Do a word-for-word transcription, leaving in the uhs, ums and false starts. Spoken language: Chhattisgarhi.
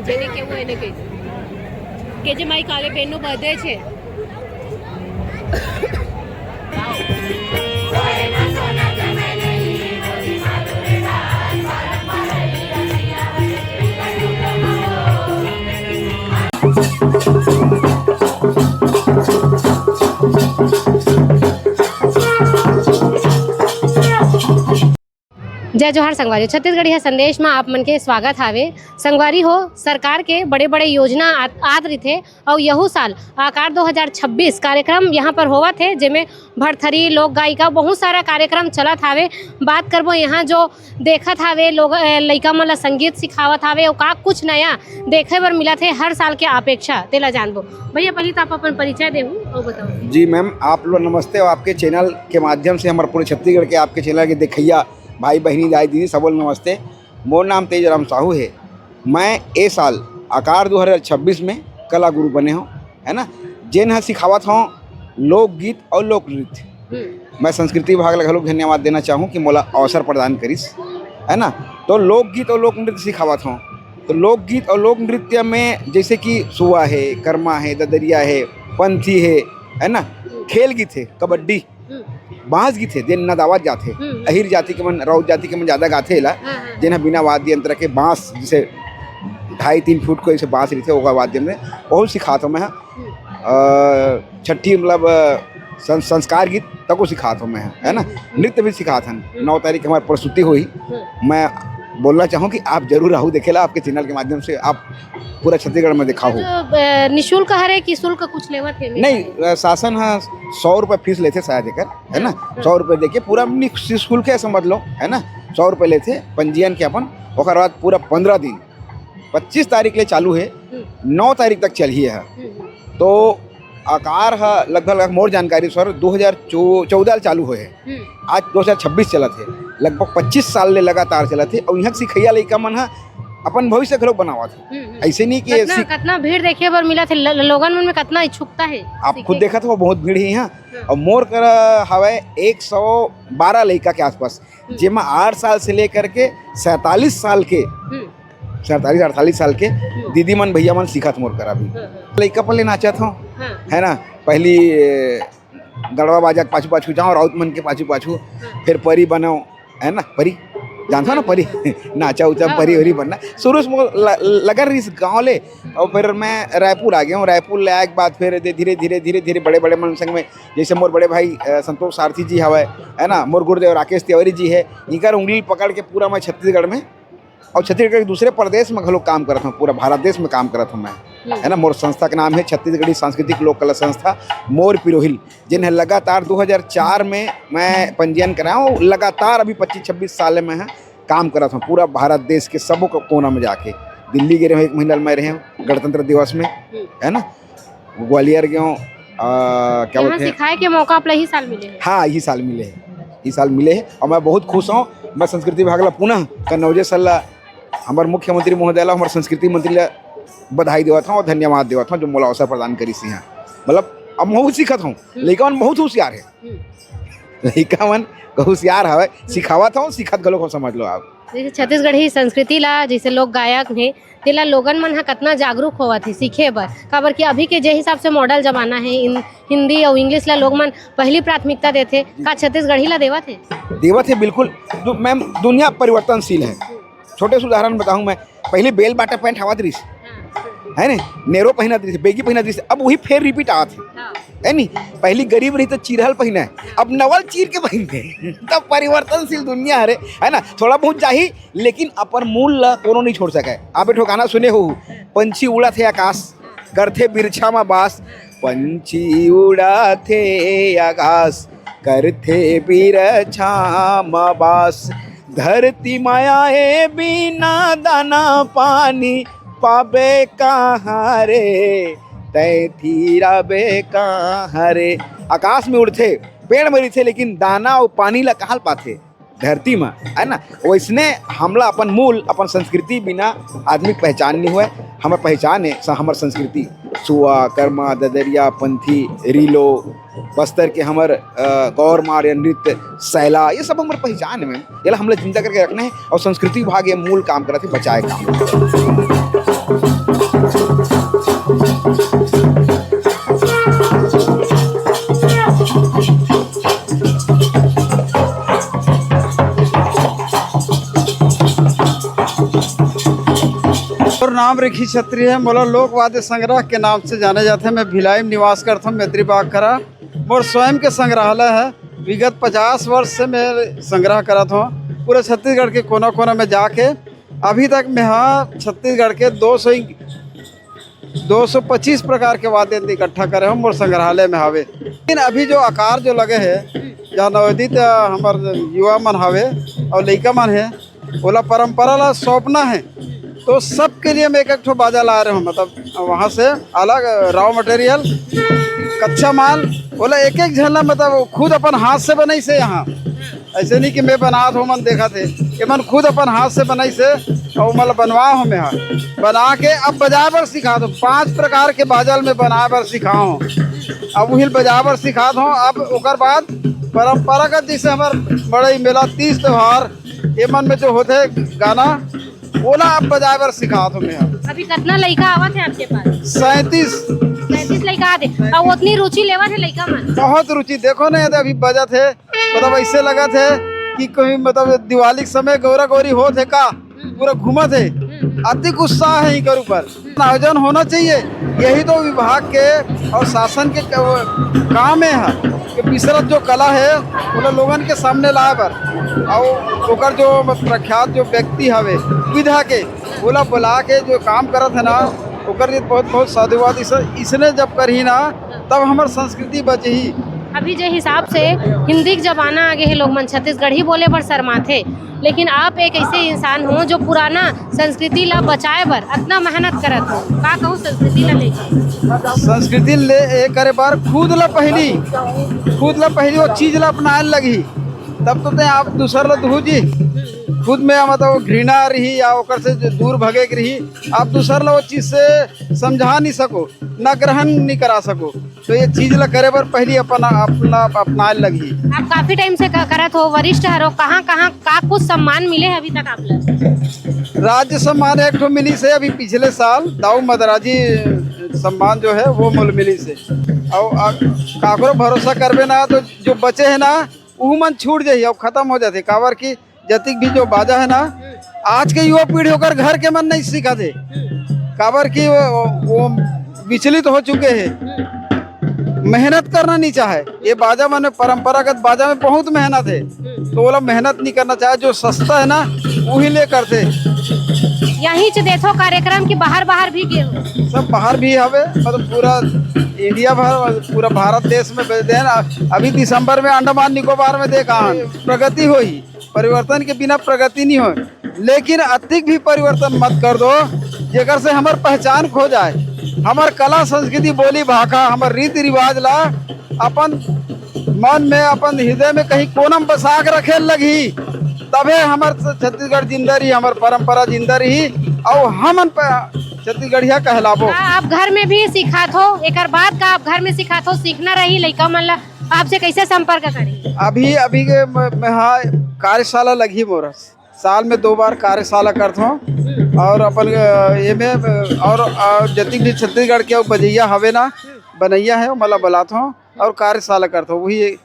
जेने के वो एने के। के जे माई काले बेनो बदे छे। जय जोहार संगवारी हो, छत्तीसगढ़िया संदेश में आप मन के स्वागत हावे। संगवारी हो, सरकार के बड़े-बड़े योजना आत, आत रहिथे, अउ यहू साल आकार दो हज़ार छब्बीस कार्यक्रम यहाँ पर होवत हे, जेमे भरथरी, लोक गायिका, बहुत सारा कार्यक्रम चलत हावे। बात करबो यहाँ जो देखत हावे लोग, अ, लइका मन ला संगीत सिखावत हावे, अउ का कुछ नया देखे बर मिलत हे हर साल के अपेक्षा, तेला जानबो। भैया, पहली तो आप अपन परिचय देहू अउ बताओ। जी मैम, आप लोग नमस्ते, और आपके चैनल के माध्यम से हमारे पूरे छत्तीसगढ़ के आपके चैनल के देखैया भाई, बहिनी, दाई, दीदी, सबो ल नमस्ते। मोर नाम तेजराम साहू हे। मैं ए साल आकार दो हज़ार छब्बीस में कला गुरु बने हों, है ना, जेन ह सिखावत हों लोकगीत और लोक नृत्य। हम्म। मैं संस्कृति विभाग ला घलोक धन्यवाद देना चाहूँ कि मोला अवसर प्रदान करिस, है ना। तो लोकगीत और लोक नृत्य सिखावत हों। तो लोकगीत और लोक नृत्य में जैसे कि सुआ है, करमा है, ददरिया है, पंथी है, है ना, खेल गीत है, कबड्डी, हम्म। बांस गीत हे, जेन नदावत जाथे। हम्म। अहिर जाति के मन, राउत जाति के मन ज्यादा गाथे एला, हाँ, हाँ। जेन ह बिना वाद्य यंत्र के बांस, जैसे ढाई तीन फुट को जैसे बांस रहिथे, ओकर वाद्य में, ओहू सिखात हों मैं ह। हम्म। अ, छट्ठी मतलब, अ, सं-, संस्कार गीत तको सिखात हों मैं ह, है ना? हम्म। नृत्य भी सिखात हन। हम्म। नौ तारीख के हमार प्रस्तुति होही। हम्म। मैं बोलना चाहूँ कि आप जरूर आहू देखे ला, आपके चैनल के माध्यम से आप पूरा छत्तीसगढ़ में दिखाहू। जो, अ, निशुल्क हरे कि शुल्क कुछ लेवत हे? नहीं, अ, शासन ह सौ रुपये फीस लेथे शायद एकर, है ना? हाँ। सौ रुपये देके पूरा निशुल्क है, समझ लो, है ना? सौ रुपये लेथे पंजीयन के अपन, ओकर बाद पूरा पन्द्रह दिन, पच्चीस तारीख ले चालू है, हम्म। नौ तारीख तक चलही है। हम्म, हम्म। तो आकार ह लगभग, लगभग मोर जानकारी सर दो हज़ार चौदह ले चालू होए हे। हम्म। आज दो हज़ार छब्बीस चलत हे, लगभग पच्चीस साल ले लगातार चलत हे। अउ इहाँ के सिखैया लइका मन ह अपन भविष्य घलोक बनावत हे। हम्म, हम्म। ऐसे नहीं कि कतना, सीख- कतना भीड़ देखे बर मिलत हे, ल-, लोगन मन में कतना इच्छुकता हे आप सीखे खुद के। देखत हो, बहुत भीड़ हे इहाँ। हाँ। अउ मोर करा हवय एक सौ बारह लइका के आसपास, हम्म। जेमा आठ साल से लेकर के सैंतालीस साल के, हम्म। सैंतालीस अड़तालीस साल के हम्म। दीदी मन, भैया मन सीखत मोर करा भी। हाँ, हाँ। लइका पले नाचत हों, हाँ। है ना, पहली, ए, गड़वा बाजा के पाछू पाछू जाओ, राउत मन के पाछू पाछू, हाँ। फिर परी बनो, है ना, परी, जानथो ना परी, नाचा उचा, हाँ, परी हाँ। वरी बनना। शुरू से मोर ल-, लगन रहिस गाँव ले, और फिर मैं रायपुर आ गया हूँ। रायपुर ले आए के बाद फिर धीरे, धीरे, धीरे, धीरे बड़े, बड़े मन संग में, जैसे मोर बड़े भाई, अ, संतोष सारथी जी हवय, है ना, मोर गुरुदेव राकेश तिवारी जी है, इनकर उंगली पकड़ के पूरा मैं छत्तीसगढ़ में और छत्तीसगढ़ के दूसरे प्रदेश में घलो काम करत हूँ, पूरा भारत देश में काम करत हूँ मैं, हम्म। है ना। मोर संस्था के नाम है छत्तीसगढ़ी सांस्कृतिक लोक कला संस्था मोर पिरोहिल, जिन ह लगातार दो हज़ार चार में मैं पंजीयन कराया हूँ। लगातार अभी पच्चीस छब्बीस साल में है काम करत हूँ, पूरा भारत देश के सबो को-, कोना में जाके। दिल्ली गए रहे हूँ, एक महीना मैं रहे हूँ गणतंत्र दिवस में, हम्म। है ना। ग्वालियर गए हूँ, आ, क्या यहाँ बोलते हैं? सिखाए के मौका आप ला इही साल मिले हे? हाँ, इही साल मिले हे, इही साल मिले हे और मैं बहुत खुश हूँ। मैं संस्कृति विभाग ला पुनः कन्नौजे सर ला, हमारे मुख्यमंत्री महोदय ला, हमारे संस्कृति मंत्री ला बधाई देवत हूँ और धन्यवाद देवत हूँ, जो मोला अवसर प्रदान करिस हे। मतलब, अब महू सीखत हूँ, हम्म। लइका मन बहुत होशियार हे। हम्म। लइका मन होशियार हवय, सिखावत हूँ, सीखत घलोक हूँ, समझ लो आप। जैसे छत्तीसगढ़ी संस्कृति ला, जैसे लोक गायक हे, तेला लोगन मन ह कतना जागरूक होवत हे सीखे बर, काबर कि अभी के जे हिसाब से मॉडर्न जमाना हे, इन-, हिंदी अउ इंग्लिश ला लोग मन पहली प्राथमिकता देथे, का छत्तीसगढ़ी ला देवत हे? देवत हे, बिल्कुल। दु-, मैम, दुनिया परिवर्तनशील है। छोटे से उदाहरण बताऊं मैं, पहले बेल बाटा पैंट हवा दृश्य, हाँ। है ने, नेरो पहिनत रहिस, बेगी पहिनत रहिस, अब वही फेर रिपीट आवत हे, हाँ। है नी? पहली गरीब रही तो चिरहल पहिने, अब नवल चीर के पहिनथे। तब परिवर्तनशील दुनिया हरे, है ना? थोड़ा बहुत जाही, लेकिन अपन मूल ला कोनो नहीं छोड़ सके। आप एक ठो गाना सुने हो, पंछी उड़त हे आकाश, करथे बिरछा म बास, पंछी उड़त हे आकाश, करथे बिरछा म बास, धरती म आए बिना दाना पानी पाबे कहाँ रे, तै थिराबे कहाँ रे। आकाश में उड़थे, पेड़ में रहिथे, लेकिन दाना अउ पानी ला कहाँ ल पाथे? धरती म, है ना? वैसने हमला अपन मूल, अपन संस्कृति बिना आदमी के पहचान नहीं हुए। हमर पहचान है स-, हमर संस्कृति, सुआ, कर्मा, ददरिया, पंथी, रीलो, बस्तर के हमर, अ, गौर मार या नृत्य, सैला, ये सब हमर पहचान है। एला हमला जिंदा करके रखना है और संस्कृति विभाग ये मूल काम करत है, बचाए काम। मोर नाम रिखी छत्री हे, मोला लोक वाद्य संग्रह के नाम से जाने जाथे। मैं भिलाई में निवास करथों, मैत्री बाग करा। मोर स्वयं के संग्रहालय हे, विगत पचास वर्ष से मैं संग्रह करत हों। पूरे छत्तीसगढ़ के कोना-कोना में जाके अभी तक मैं हा छत्तीसगढ़ के दो सौ, दो सौ पच्चीस प्रकार के वाद्य यंत्र इकट्ठा करे हों, मोर संग्रहालय में हावे। लेकिन अभी जो आकार जो लगे हे, जहाँ नवोदित हमर युवा मन हावे और लइका मन हे, ओला परंपरा ला सौंपना हे, तो सबके लिए मैं एक एक ठो बाजा लाए रहे हों, मतलब वहाँ से अलग रॉ मटेरियल, कच्चा माल, ओला एक एक झन ला, मतलब खुद अपन हाथ से बनाइस हे। यहाँ ऐसे नहीं कि मैं बनात हों, मन देखत हे, एमन खुद अपन हाथ से बनाइस हे और मतलब बनवाए हों मैं हा। बना के अब बजाए बर सिखात हों, पांच प्रकार के बाजा ल मैं बनाए बर सिखाए हों, अब उही ल बजाए बर सिखात हों। अब ओकर बाद परंपरागत जैसे हमर मड़ई मेला, तीज त्योहार, एमन में जो होथे गाना, ओला अब बजाए बर सिखात हों मैं हा। अभी कतना लइका आवत हे आपके पास? सैंतीस। सैंतीस लइका आत हे। अउ ओतनी रुचि लेवत हे लइका मन? बहुत रुचि। देखो ना, ये तो अभी बजत हे, मतलब ऐसे लगत हे कि कोई, मतलब दिवाली के समय गौरा गौरी होत हे का, पूरा घूमत हे। अतिक उत्साह हे इकर ऊपर। आयोजन होना चाहिए, यही तो विभाग के और शासन के क-, काम हे कि बिसरत जो कला हे, ओला लोगन के सामने लाए बर, और ओकर जो प्रख्यात जो व्यक्ति हवे विधा के, ओला बुला के जो काम करत हे ना, ओकर लिए बहुत बहुत साधुवाद। इस-, इसने जब करही ना, तब हमर संस्कृति बचही। अभी जे हिसाब से हिंदी के जमाना आगे हे, लोग मन छत्तीसगढ़ी बोले बर शर्माथे, लेकिन आप एक ऐसे इंसान हो जो पुराना संस्कृति ला बचाए बर अतना मेहनत करत हो। का कहूँ, संस्कृति ला लेके? संस्कृति ले, ए करे बर खुद ला पहली, खुद ला पहली वो चीज ला अपनाए लगही, तब तो ते आप दूसर ला दूहू जी। खुद में मतलब घृणा रही या ओकर से दूर भगे के रही, आप दूसर ला वो चीज से समझा नहीं सको, ना ग्रहण नहीं करा सको। तो ये चीज ला करे बर पहली अपन, अपना, अपनाए लगही। आप काफी टाइम से क-, करत हो, वरिष्ठ हरो, कहाँ कहाँ का कुछ सम्मान मिले हे अभी तक आप ला? राज्य सम्मान एक ठो मिलिस हे अभी पिछले साल, दाऊ मदराजी सम्मान जो हे वो मोला मिलिस हे। और आ, काकरो भरोसा करबे ना, तो जो बचे हे ना, उहू मन छूट जाही और खत्म हो जाथे। काबर कि जतिक भी जो बाजा हे ना, आज के युवा पीढ़ी ओकर घर के मन नहीं सीखत हे, काबर कि वो, वो विचलित हो चुके हे। मेहनत करना नहीं चाहे। ये बाजा मन में, परंपरागत बाजा में बहुत मेहनत हे, तो ओला मेहनत नहीं करना चाहे। जो सस्ता हे ना, उही ले करथे। यही च देखो कार्यक्रम कि बाहर, बाहर भी गे हो? सब बाहर भी हवे, मतलब पूरा इंडिया भर, पूरा भारत देश में बेच दे ना। अभी दिसंबर में अंडमान निकोबार में देखा हन, प्रगति होही। परिवर्तन के बिना प्रगति नहीं होय। लेकिन अतिक भी परिवर्तन मत कर दो, जेकर से हमर पहचान खो जाए, हमर कला, संस्कृति, बोली, भाखा, हमर रीति रिवाज ला अपन मन में, अपन हृदय में कहीं कोना में बसा के रखे लगही, तभे हमर छत्तीसगढ़ जिंदा रही, हमर परंपरा जिंदा रही, और हमन प-, छत्तीसगढ़िया कहलाबो। का आप घर में भी सिखात हो? एकर बाद का आप घर में सिखात हो? सीखना रही लइका मन ला, आपसे कैसे संपर्क करी? अभी, अभी के म-, मैं हा कार्यशाला लगही मोर, साल में दो बार कार्यशाला करत हों। और अपन, अ, ये में, अ, और, अ, जतिक भी छत्तीसगढ़ के बजैया हवे ना, बनैया हे, ओमन ला बुलात हों और कार्यशाला करत हों। वही